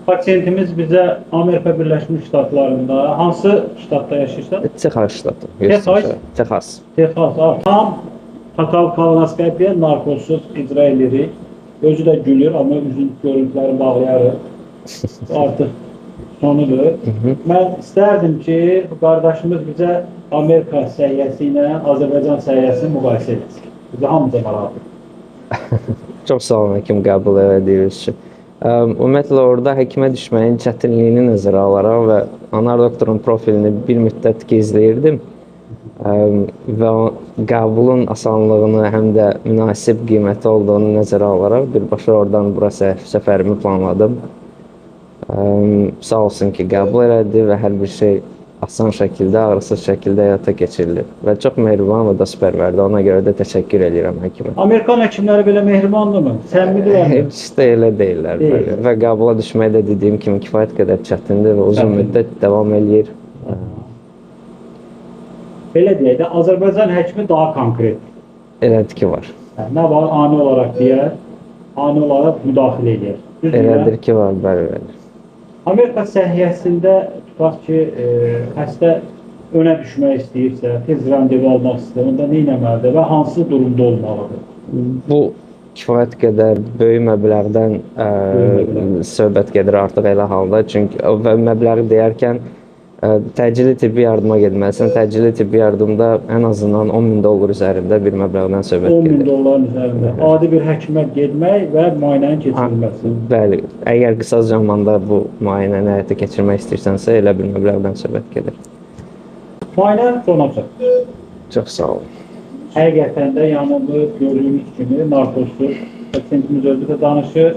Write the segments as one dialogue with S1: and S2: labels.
S1: Pasiyentimiz bizə Amerika Birləşmiş Ştatlarında, hansı ştatda yaşayırsan?
S2: Texas ştatı.
S1: Texas?
S2: Texas.
S1: Texas. Tam total kolonoskopiya narkozsuz icra edirik. Özü də gülür, amma üzün görüntüləri bağlayarıq. Artıq sonudur. Mən istərdim ki, bu qardaşımız bizə Amerika səhiyyəsi ilə Azərbaycan səhiyyəsini müqayisə etsin. Bizə hamımıza maraqlıdır.
S2: Çox sağ olun həkim qəbul elədiyiniz üçün. Ümumiyyətlə orada həkimə düşməyin çətinliyini nəzərə alaraq və Anar doktorun profilini bir müddət gizləyirdim. Və qəbulun asanlığını həm də münasib qiyməti olduğunu nəzərə alaraq birbaşa oradan bura səfərimi planladım. Sağ olsun ki, qəbul elədi və hər bir şey asan şəkildə, ağrısız şəkildə həyata keçirilir. Və çox mehriban və dostpərvərdir. Ona görə də təşəkkür edirəm həkimə.
S1: Amerikan həkimləri belə mehribandırmı? Səmimidirlərmi?
S2: Heç də elə deyillər.
S1: Deyil.
S2: Və qəbula düşmək də dediyim kimi kifayət qədər çətindir və uzun müddət davam eləyir.
S1: Belə deyək də, Azərbaycan həkimi daha konkretdir.
S2: Elədir ki var.
S1: Nə var? Ani olaraq deyər, ani olaraq müdaxilə eləyər. Düz deyirəm?
S2: Elədir ki var, bəli, bəli.
S1: Amerika səhiyyəsində tutaq ki, xəstə önə düşmək istəyirsə, tez randevu almaq istəyir, onda nə etməlidir və hansı durumda olmalıdır?
S2: Bu kifayət qədər böyük məbləğdən söhbət gedir artıq elə halda. Çünki və məbləği deyərkən təcili tibbi yardıma getməlisən. Təcili tibbi yardımda ən azından 10.000 dollar üzərində bir məbləğdən söhbət
S1: 10.000
S2: gedir.
S1: Dolların üzərində. Adi bir həkimə getmək və müayinənin keçirilməsi.
S2: Bəli, əgər qısa zamanda bu müayinəni həyata keçirmək istəyirsənsə, elə bir məbləğdən söhbət gedir.
S1: Müayinə sona çatdı.
S2: Çox sağ olun.
S1: Həqiqətən də yanında gördüyünüz kimi narkozsuz, pasiyentimiz özü də danışır.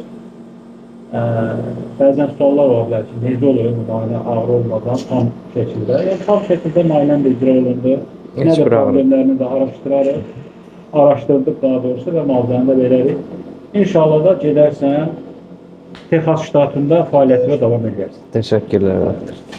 S1: Bəzən suallar ola bilər ki, necə olur bu müayinə ağrı olmadan tam şəkildə. Yəni, tam şəkildə müayinə də icra olundu. Nə də problemlərini də araşdırarıq. Araşdırdıq daha doğrusu və müalicəni də verərik. İnşallah da gedərsən Texas ştatında fəaliyyətinə davam edərsən.
S2: Təşəkkürlər, doktor.